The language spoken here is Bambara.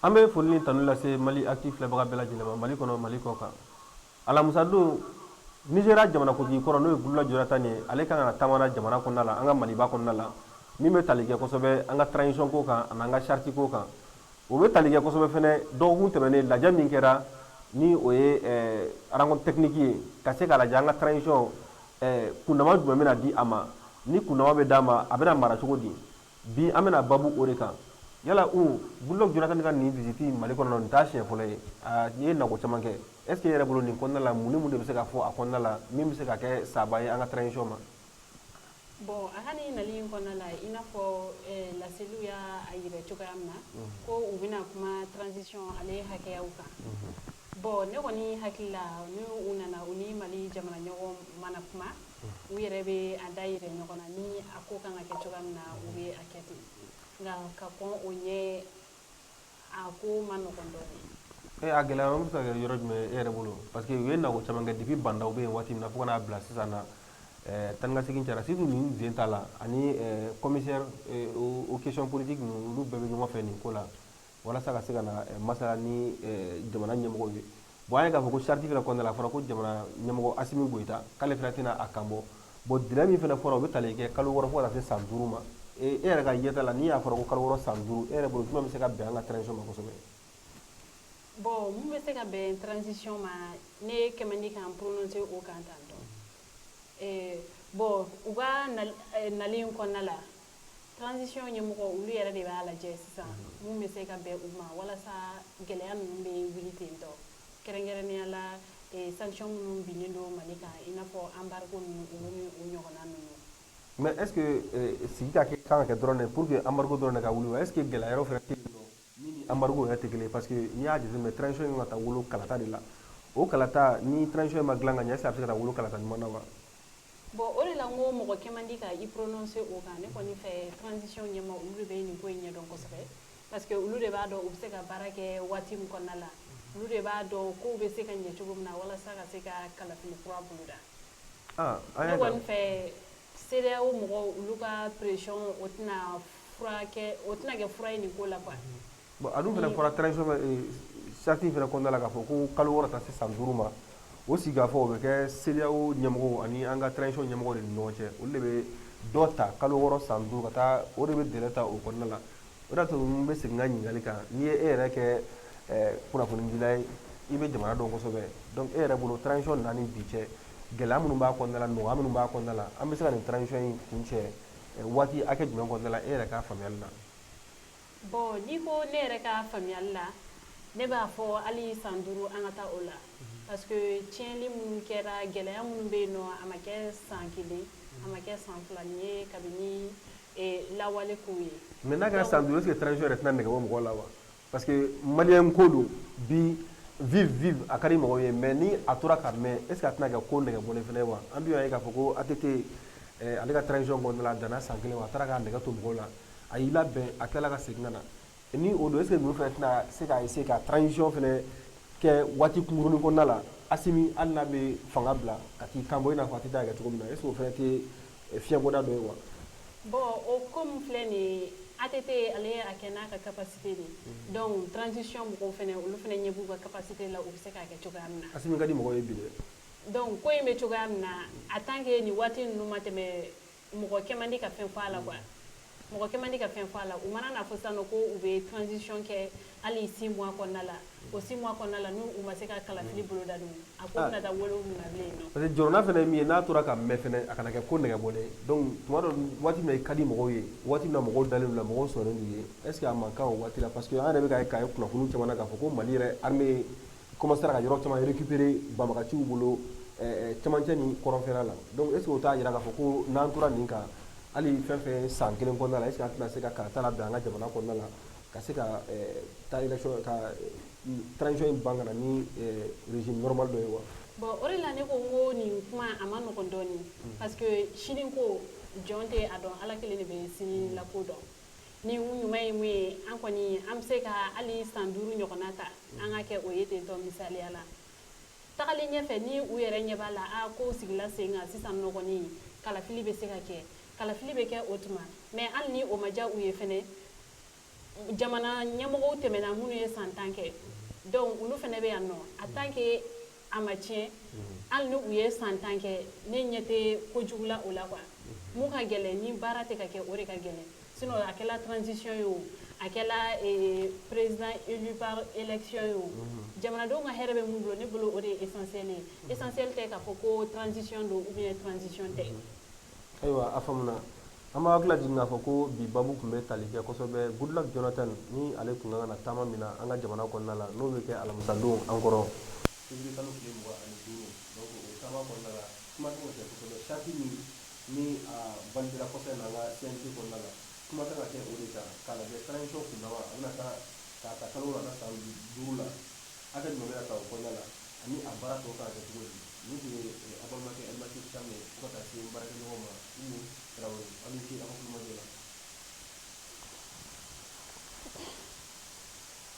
An bɛ foli ni tanu lase Mali Actu filɛbaga bɛɛ lajɛlen ma, Mali kɔnɔ, Mali kɔ kan. Alamusadon, Nizeriya jamanakuntigi kɔrɔ, n'o ye Goodluck Jonathan ye, ale kan ka na taama na jamana kɔnɔna la, an ka Maliba kɔnɔna la, min bɛ tali kɛ kosɛbɛ an ka transition ko kan ani an ka charte ko kan. O bɛ tali kɛ kosɛbɛ fɛnɛ dɔgɔkun tɛmɛnen, lajɛ min kɛra, ni o ye rencontre technique ye, ka se k'a lajɛ an ka transition kundama jumɛn bɛna di a ma. Ni kundama bɛ d'a ma, a bɛna mara cogo di? Bi an bɛna babu o de kan. Yala u Goodluck Jonathan ka nin visite Mali kɔnɔ, nin t'a siɲɛ fɔlɔ ye, a ye nako caman kɛ. Est ce que e yɛrɛ bolo, nin kɔnɔna la, mun ni mun de bɛ se ka fɔ a kɔnɔna la min bɛ se ka kɛ saba ye an ka transition ma? Bon, a ka nin nali in kɔnɔna la, i n'a fɔ laseliw y'a yira cogoya min na ko u bɛna kuma transition ale hakɛyaw kan. Bon, ne kɔni hakili la, ni u nana, u ni Mali jamana ɲɔgɔn mana kuma, u yɛrɛ bɛ a da yira ɲɔgɔn na ni a ko kan ka kɛ cogoya min na, u bɛ a kɛ ten. Nka ka kɔn o ɲɛ, a ko ma nɔgɔn dɔɔnin. E, a gɛlɛya bɛ se ka kɛ yɔrɔ jumɛn e yɛrɛ bolo? Parce que u ye nako caman kɛ depuis Bah N'Daw bɛ yen waati min na fo ka n'a bila sisan na, taa ni ka segin cayara, surtout nin sen ta la, ani commissaire aux questions politiques ninnu, olu bɛɛ bɛ ɲɔgɔn fɛ nin ko la walasa ka se ka na masala ni jamana ɲɛmɔgɔw ye. Bon, an ye k'a fɔ ko charte fana kɔnɔna la, a fɔra ko jamana ɲɛmɔgɔ Assimi Goïta, k'ale fana tɛna a kan bɔ. Bon, délai min fana fɔra, o bɛ tali kɛ kalo 6 fo ka taa se san 5 ma. E yɛrɛ ka yeta la, n'i y'a fɔra ko kalo 6, san 5, e yɛrɛ bolo, jumɛn bɛ se ka bɛn an ka transition ma kosɛbɛ? Bon, mun bɛ se ka bɛn transition ma, ne kɛ man di k'an prononcer o kan tantɔ. Bon, u ka nali in kɔnɔna la, transition ɲɛmɔgɔ, olu yɛrɛ de b'a lajɛ sisan mun bɛ se ka bɛn u ma walasa gɛlɛya ninnu bɛ wuli ten tɔ, kɛrɛnkɛrɛnnenya la sanction minnu binnen don Mali kan, i n'a fɔ embargo ninnu, olu ni o ɲɔgɔnna ninnu. Mais est ce que sigi ka kɛ kan ka kɛ dɔrɔn de pour que embargo dɔrɔn de ka wuli wa? Est ce que gɛlɛya yɔrɔ fana tɛ yen nɔ min ni embargo yɛrɛ tɛ kelen ye? Parce que n'i y'a jateminɛ, transition in ka taa wolo kalata de la. O kalata ni transition in ma dilan ka ɲɛ, est ce que a bɛ se ka taa wolo kalata ɲuman na wa? Bon, o de la n ko mɔgɔ kɛ man di ka i prononcer o kan. Ne kɔni fɛ, transition ɲɛma, olu de bɛ nin ko in ɲɛdɔn kosɛbɛ, parce que olu de b'a dɔn u bɛ se ka baara kɛ waati min kɔnɔna la, olu de b'a dɔn kow bɛ se ka ɲɛ cogo min na walasa ka se ka kalafili kura boloda. Ah, an Ne y'a kɔni fɛ, CEDEAO mɔgɔw, olu ka pression, o tɛna fura kɛ, o tɛna kɛ fura ye nin ko la quoi. Bon, a dun fana fɔra transition bɛ charte in fana kɔnɔna la k'a fɔ ko kalo 6 ta se san 5 ma, o sigikafɔ o bɛ kɛ CEDEAO ɲɛmɔgɔw ani an ka transition ɲɛmɔgɔw de ni ɲɔgɔn cɛ. Olu de bɛ dɔ ta kalo 6, san 5 ka taa, o de bɛ délai ta o kɔnɔna la. O de y'a to n bɛ segin n ka ɲininkali kan. N'i ye e yɛrɛ kɛ kunnafonidila ye, i bɛ jamana dɔn kosɛbɛ. Donc e yɛrɛ bolo, transition nana ni bi cɛ, gɛlɛya minnu b'a kɔnɔna la, nɔgɔya minnu b'a kɔnɔna la, an bɛ se ka nin transition in kuncɛ waati hakɛ jumɛn kɔnɔna la, e yɛrɛ ka faamuyali la? Bon, n'i ko ne yɛrɛ ka faamuyali la, ne b'a fɔ hali san 5, an ka taa o la, parce que tiɲɛli minnu kɛra, gɛlɛya minnu bɛ yen nɔ, a ma kɛ san kelen, a ma kɛ san 2, nin ye kabini lawale kow ye. Mais n'a kɛra san 5, est ce que transition yɛrɛ tɛna nɛgɛ bɔ mɔgɔw la wa? Parce que maliyɛn ko don bi, vive vive, a ka di mɔgɔw ye. Mais ni a tora ka mɛn, est ce que a tɛna kɛ ko nɛgɛ bɔlen fɛnɛ ye wa? An dun y'a ye k'a fɔ ko ATT, ale ka transition kɔnɔna la, a danna san kelen ma, a taara k'a nɛgɛ to mɔgɔw la, a y'i labɛn, a tilala ka segin ka na. Ni o don, est ce que ninnu fɛnɛ tɛna se ka essayer ka transition fɛnɛ kɛ waati kunkurunin kɔnɔna la? Assimi, hali n'a bɛ fanga bila ka t'i kan bɔ, i n'a fɔ ATT y'a kɛ cogo min na, est ce que o fɛnɛ tɛ fiɲɛbɔda dɔ ye wa? Bon, o ko min filɛ nin ye, ATT, ale ye a kɛ n'a ka capacité de ye. Donc transition mɔgɔw fɛnɛ, olu fɛnɛ ɲɛ b'u ka capacité la, u bɛ se k'a kɛ cogoya min na. Assimi ka di mɔgɔw ye bi dɛ. Donc ko in bɛ cogoya min na, en tant que nin waati ninnu ma tɛmɛ, mɔgɔ kɛ man di ka fɛn fɔ a la quoi, mɔgɔ kɛ man di ka fɛn fɔ a la. U mana n'a fɔ sisan nɔ ko u bɛ transition kɛ hali 6 mois kɔnɔna la, o 6 mois kɔnɔna la, n'u u ma se ka kalafili boloda dun, a ko bɛna taa wolo mun na bilen nɔ? Parce que jɔrɔna fɛnɛ ye min ye, n'a tora ka mɛn fɛnɛ, a kana kɛ ko nɛgɛ bɔlen. Donc tuma dɔ, waati min na i ka di mɔgɔw ye, waati min na mɔgɔw dalen don la, mɔgɔw sɔnnen don ye, est ce que a man kan o waati la? Parce que an yɛrɛ bɛ ka ye k'a ye kunnafoni caman na k'a fɔ ko Mali yɛrɛ armée commencera ka yɔrɔ caman récupérer banbagaciw bolo cɛmancɛ ni kɔrɔnfɛla la. Donc est ce que o t'a yira k'a fɔ ko n'an tora nin kan, hali fɛn fɛn san kelen kɔnɔna la, est ce que an tɛna se ka kalata labɛn an ka jamana kɔnɔna la, ka se ka taa élection, ka transition in ban ka na ni régime normal dɔ ye wa? Bon, o de la ne ko n ko nin kuma a ma nɔgɔn dɔɔnin, parce que sini ko jɔn tɛ a dɔn, Ala kelen de bɛ sini la ko dɔn. Ni ɲuman ye mun ye, an kɔni an bɛ se ka hali san 5 ɲɔgɔnna ta, an ka kɛ o ye ten tɔ. Misaliya la, tagalen ɲɛfɛ, ni u yɛrɛ ɲɛ b'a la a kow sigila sen kan sisan nɔ kɔni, kalafili bɛ se ka kɛ, kalafili bɛ kɛ o tuma. Mais hali ni o ma diya u ye fɛnɛ. Jamana ɲɛmɔgɔw tɛmɛna minnu ye san 10 kɛ, donc olu fana bɛ yan nɔ. En tant que a ma tiɲɛ, hali ni u ye san 10 kɛ, ne ɲɛ tɛ kojugu la o la quoi. Mun ka gɛlɛn, ni baara tɛ ka kɛ, o de ka gɛlɛn. Sinon a kɛla transition ye o, a kɛla président élu par élection ye o, jamanadenw ka hɛrɛ bɛ mun bolo, ne bolo o de ye essentiel ye. Essentiel tɛ k'a fɔ ko transition don ou bien transition tɛ. Ayiwa, a faamuna. An b'a hakili lajigin k'a fɔ ko bi babu tun bɛ tali kɛ kosɛbɛ Goodluck Jonathan ni ale tun kan ka na taama min na an ka jamana kɔnɔna la, n'o bɛ kɛ alamisadon an kɔrɔ, février kalo tile 25. Donc o taama kɔnɔna la, kuma kan ka kɛ kosɛbɛ charte min ni a validera kɔsɛbɛ na an ka CNT kɔnɔna la. Kuma kan ka kɛ o de kan k'a lajɛ transition kundama a bɛna taa k'a ta kalo la ka san 5 la, hakɛ jumɛn bɛna ta o kɔnɔna la, ani a baara tɔ kan ka kɛ cogo di. Nin tun ye aw balimakɛ Elmati Camu ye, fo ka taa se n baarakɛɲɔgɔn ma Umu Tarawele. Aw ni ce aw ka kulomajɔ la.